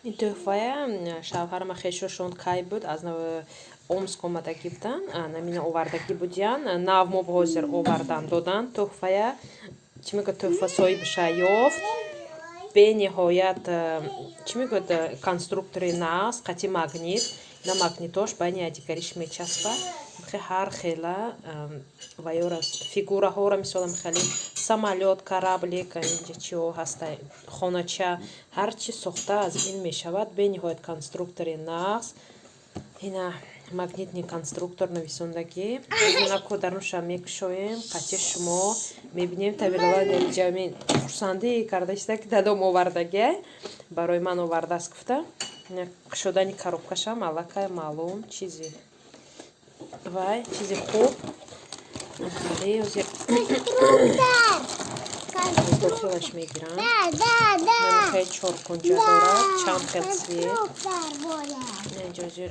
Ин тӯҳфая шавҳарама хешошон кай буд, аз Омск омадагӣ будан, намина овардагӣ будиян. Нав мо ҳозир овардан додан тӯҳфая. Чӣ мегӯяд, тӯҳфа соҳибаша ёфт. Бениҳоят, чӣ мегӯяд, конструктори нағз, қати магнит. На магнитош байни якдигариш мечаспад. Ҳар хела ваёра фигураҳоро, мисолам, хеле самолёт, кораблик, инҷа чиҳо ҳаста, хонача, ҳар чи сохта аз ин мешавад. Бениҳоят конструктори нағз. Ина магнитный конструктор нависондагӣ. Инако дарунша мекушоем, қати шумо мебинем. Табирлаҷами хурсандӣ карда иста, ки дадом овардагия, барои ман овардааст гуфта. Кушодани коробкашам аллакай маълум, чизи вай, чизи хуб. Ҳозир дохилаш мегирам. Намихай чоркунҷа дорад, чанд хел цвет. Инҷо ҳозир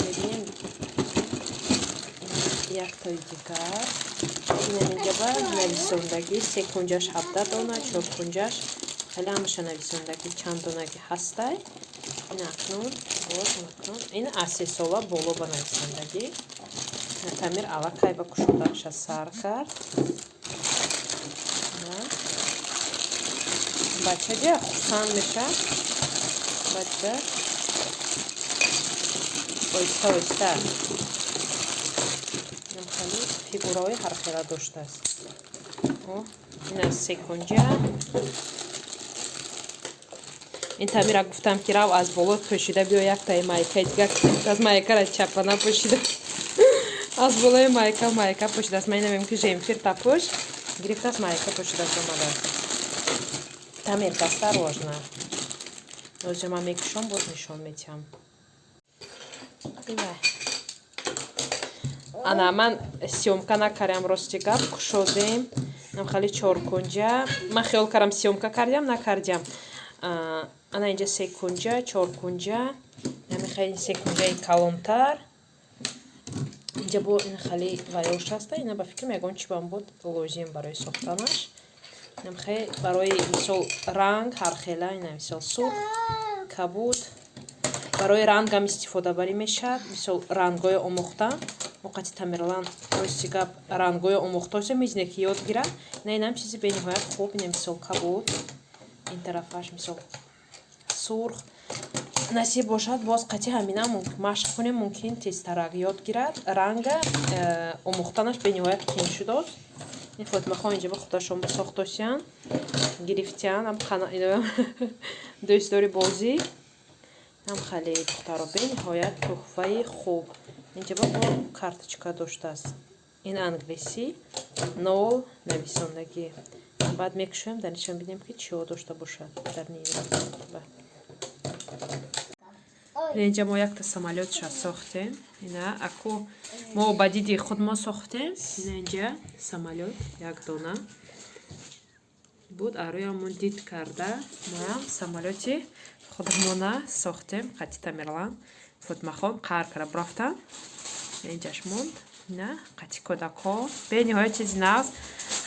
мебинем яктои дигар. Инам инҷаба нависондагӣ: секунҷаш 17 дона, чоркунҷаш хеле, ҳамаша нависондагӣ, чанд донаги ҳастай. Ин акнун боз акнун ин аз 3 сола боло ба нависондагӣ. Тамир аллакай ба кушоданаша сар кард. Бача ҷа хурсанд мешавад. Бача оҳиста оҳиста хеле фигураҳои ҳархела доштааст. Ин аз секунҷа. Ин Тамира гуфтам, ки рав, аз боло пӯшида биё яктаи майкаи дигар. Аз майкара чапана пӯшида, аз болои майка майка пӯшидааст. Ман инамем, ки жемфир тапӯш гирифтааст, майка пӯшидааст, омадааст. Тамир, осторожно. Ҳозир ман мекушом, боз нишон метиҳам. Ивай, ана ман съёмка накардам, рости гап. Кушодем, нам хеле чоркунҷа. Ман хиёл кардам, съёмка кардям, накардям. Ана инҷа секунҷа, чоркунҷа, нами хеле секунҷаи калонтар. Инҷа бо ин хеле ваёш ҳаста. Ина ба фикрам, ягон чи бам буд лозим барои сохтанаш. Инам хеле барои, мисол, ранг ҳархела. Ина, мисол, сурх, кабуд, барои рангам истифодабарӣ мешавад. Мисол, рангҳои омӯхта мо қати Тамерлан, рости гап, рангҳои омӯхтаося мезине, ки ёд гирад. Ина инам чизи бениҳоят хуб. Ина, мисол, кабуд, ин тарафаш, мисол, сурх. Насиб бошад, боз қати ҳамина машқ кунем, мумкин тезтарак ёд гирад. Ранга омӯхтанаш бениҳоят қиин шудааст. Ин Фотимахон инҷа ба худашон сохтосиян, гирифтиян, дӯстдори бозӣ ҳам хеле. Духтаро, бениҳоят тӯҳфаи хуб. Инҷа ба бо карточка доштааст, ин англисӣ нол нависондагӣ. Баъд мекушоем, дар нишон бинем, ки чиҳо дошта бошад дар инҷа. Мо якта самолётша сохтем. Ина аку мо ба диди худ мо сохтем. Ина инҷа самолёт як дона буд, арӯямон дид карда, моям самолёти худамона сохтем қати Тамерлан. Фотимахон қаҳр карда бурафтан, инҷаш монд. Ина қати кӯдакҳо бениҳоят чизи нағз.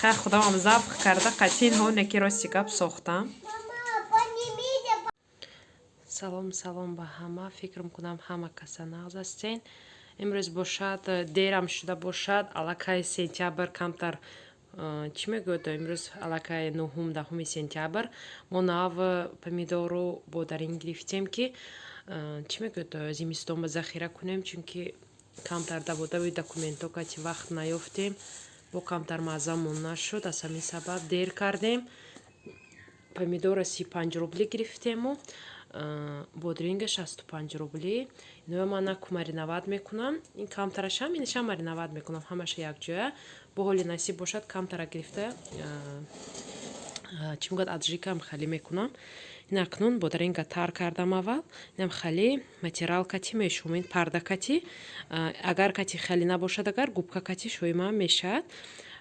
Хай, худамам завқ карда қати инҳо неки, рости гап, сохтам. Салом, салом ба ҳама. Фикр мекунам, ҳама каса нағз ҳастен. Имрӯз бошад, дерам шуда бошад, аллакай сентябр камтар, чӣ мегӯяд, имрӯз аллакай 9, 10 сентябр. Мо нав помидору бодарин гирифтем, ки, чӣ мегӯяд, зимистонба захира кунем, чунки камтар даводави документҳо кати вақт наёфтем, бо камтар маззамон нашуд. Аз ҳамин сабаб дер кардем. Помидора 35 рубли гирифтему бодринга 65 рубли. Иноя ман наку мариновать мекунам, ин камтарашам, инашам мариновать мекунам, ҳамаша якҷоя. Бо ҳоли насиб бошад, камтара гирифта, чӣ мегӯяд, аджикам хеле мекунам. Ин акнун бодринга тар кардам аввал, инам хеле материал кати мешӯм, ин парда кати. Агар кати хеле набошад, агар губка кати шӯимам мешавад.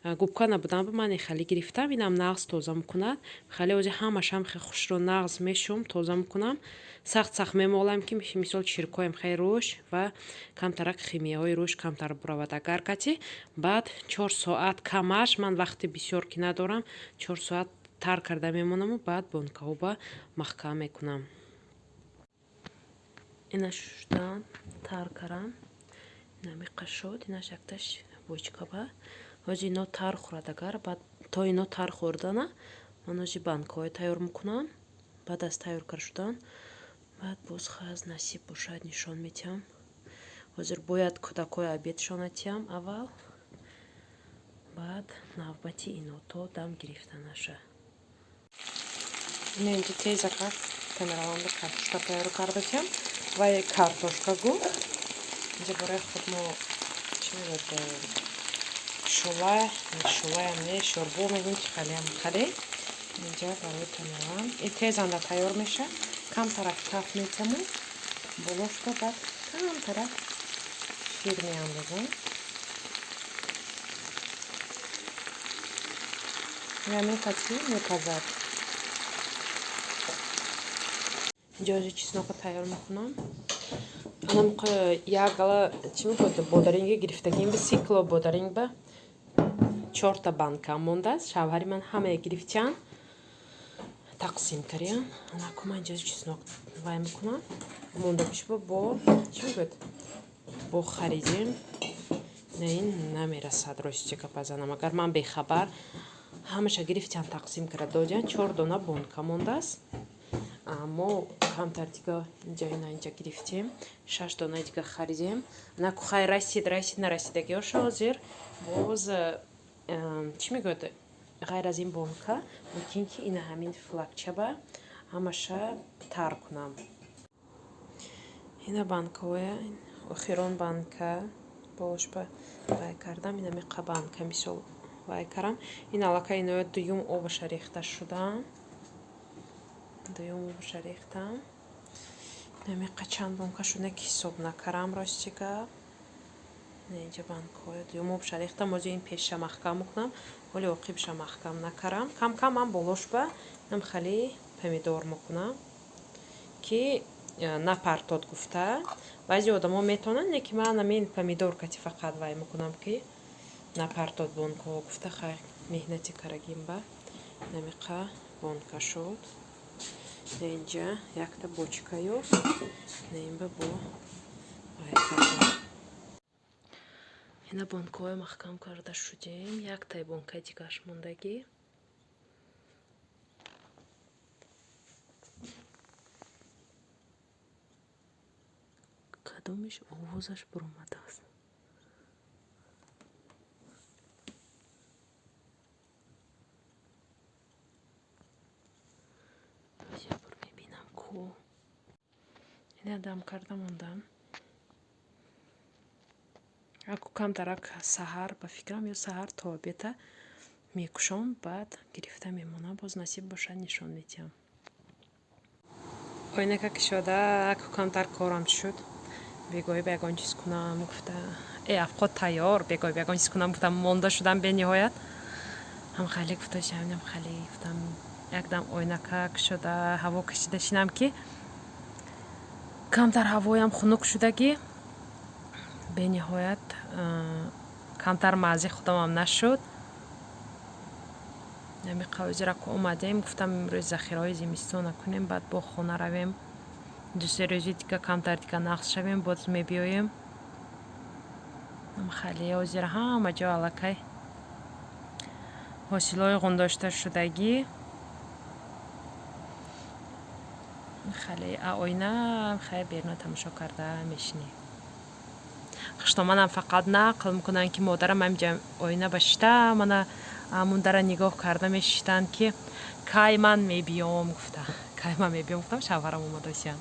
Губка набудам, ман хеле гирифтам, инам нағз тоза мекунад. Хеле ози ҳамашам хушро нағз мешӯм, тоза мекунам, сахт сахт мемолам, ки, мисол, чиркоем хеле рӯш ва камтарак химияҳои рӯш камтар буравад. Агар кати баъд 4 соат камаш, ман вақти бисёр ки надорам, 4 соат тар карда мемонаму баъд бонкаҳоба маҳкам мекунам. Ина шуштан тар карам. Инамиқа шуд. Инаш якташ бочкаба. Ҳозир ино тар хӯрад, агар баъд то ино тар хӯрдана ман ҳозир банкаҳое тайёр мекунам. Баъд аз тайёр кар шудан баъд боз хаз насиб бошад нишон метиҳам. Ҳозир бояд кӯдакҳои обедшона тиҳам аввал, баъд навбати ино то дам гирифтанаша. Ина инҷа тезакак камераланда картошка тайёр кардасиям. Вай картошка гу. Инҷа барои худ мо чӣ мегӯяд, шӯла, шӯлаям не, шӯрбо мегӯем, чи халиам хале. Инҷа барои Тамерлан. И тезанда тайёр меша. Камтарак таф метиҳаму болошба баъд камтарак шир меандозам. Я мепазӣ, мепазад. Инҷа ҳозир чеснока тайёр мекунам. Анамқа як гала чӣ мегӯяд, бодаринги гирифтагим ба 30 кило бодаринг ба чорта банка мондааст. Шавҳари ман ҳамая гирифтиян, тақсим кардиян. Анаку ман инҷа чеснок вай мекунам. Мондагишба бо чӣ мегӯяд, бо харидем. На, ин намерасад, рости гапа занам. Агар ман бехабар ҳамаша гирифтиян, тақсим карда додиян, чор дона бонка мондааст. Мо камтар дига инҷа ина инҷа гирифтем, шаш донаи дига харидем. Наку хай расид, расид, нарасидагиҳоша ҳозир боз чӣ мегӯяд, ғайр аз ин бонка мумкин ки ина ҳамин флакчаба ҳамаша тар кунам. Ина банкаҳоя, охирон банка болошба вай кардам, ина миқа банка мисол вай кардам. Ин аллакай иноя дуюм обаша рехта шудам. Дуюм обаша рехтам. Намиқа чанд бонка шуда ки ҳисоб накардам, рости гап. Ина инҷа банкаҳоя дуюм обаша рехтам. Ҳозир ин пешша маҳкам мекунам. Ҳоли оқибша маҳкам накардам. Кам-кам ман болошба инам хали помидор мекунам, ки напартод гуфта. Баъзе одамо метавонанд, не ки ман ҳамин помидор кати фақат вай мекунам, ки напартод бонкаҳо гуфта. Хай меҳнати карагим ба намиқа бонка шуд. На инҷа якта бочкаю на инба бо вай кардам. Ина бонкаҳоя маҳкам карда шудем. Яктай бонкаи дигаш мондагӣ. Кадомиш овозаш буромадааст. Як бор мебинам ку. Ина дам карда мондам. Аку камтарак саҳар ба фикрам ё саҳар то обеда мекушом, баъд гирифта мемонам, боз насиб бошад нишон метиҳам. Оинака кушода, аку камтар корам шуд. Бегоҳӣ ба ягон чиз кунам гуфта. Авқот тайёр, бегоҳӣ ба ягон чиз кунам гуфтам, монда шудам бениҳоят. Ҳам хеле гуфта шавам, хеле гуфтам, якдам оинака кушода, ҳаво кашида шинам, ки камтар ҳавоям хунук шудагӣ. Бениҳоят камтар маъзи худамам нашуд. Ҳами қавзираку омадем, гуфтам имрӯз захираҳои зимистона кунем, баъд бо хона равем. Ду-се рӯзи дига камтар дига нақс шавем, боз мебиёем. Хеле ҳозир ҳама ҷо аллакай ҳосилҳои ғундошта шудагӣ. Хеле оина хеле беруна тамошо карда мешинем. Хуштоманам фақат нақл мекунанд, ки модарам ҳаминҷа оина ба шишта, мана ҳамун дара нигоҳ карда мешиштанд, ки кай ман мебиём гуфта. Кай ман мебиём гуфтам, шавҳарам омадосиян.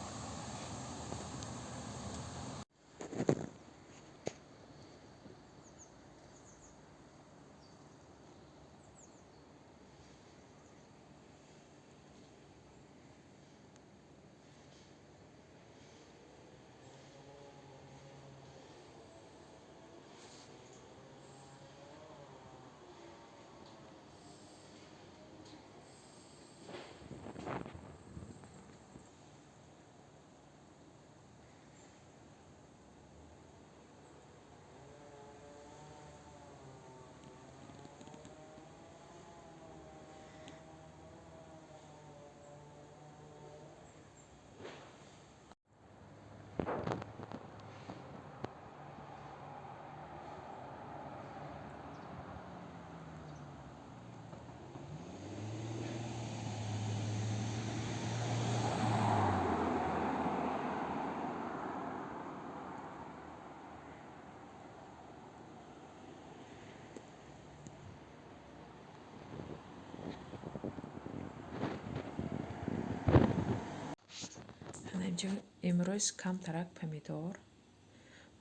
Инҷо имрӯз камтарак помидор,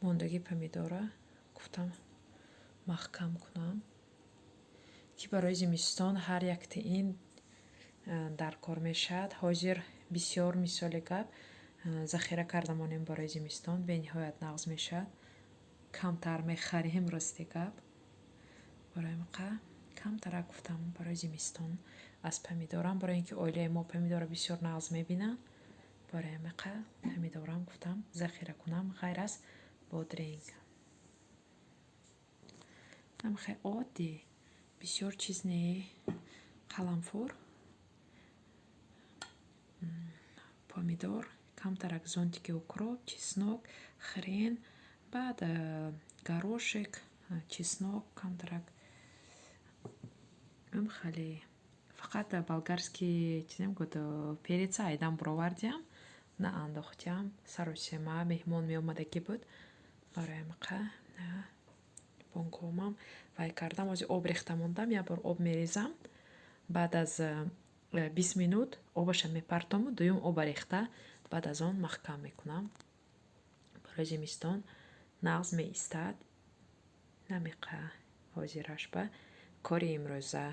мондагии помидора гуфтам, маҳкам кунам, ки барои зимистон ҳар якти ин дар кор мешавад. Ҳозир бисёр, мисоли гап, захира карда монем барои зимистон, бениҳоят нағз мешавад. Камтар мехарем, рости гап. Барои ҳамин камтарак гуфтам барои зимистон аз помидорам, барои ин ки оилаи мо помидорро бисёр нағз мебинанд. Барои ҳамин помидорам гуфтам захира кунам, ғайр аз бодринг. Хеле оддӣ, бисёр чиз не, қаламфур, помидор, камтарак зонтики укроп, чеснок, хрен, баъд горошек, чеснок, камтарак хеле, фақат болгарский чиз намегӯяд, переца айдан буровардиам, наандохтиам. Саросема меҳмон меомадагӣ буд. Барои ҳамин банкомам вай кардам. Ҳозир об рехта мондам, як бор об мерезам. Баъд аз 20 минут обаша мепартому, дуюм оба рехта, баъд аз он маҳкам мекунам. Барои зимистон нағз меистад. Намиқа ҳозираш ба кори имрӯза.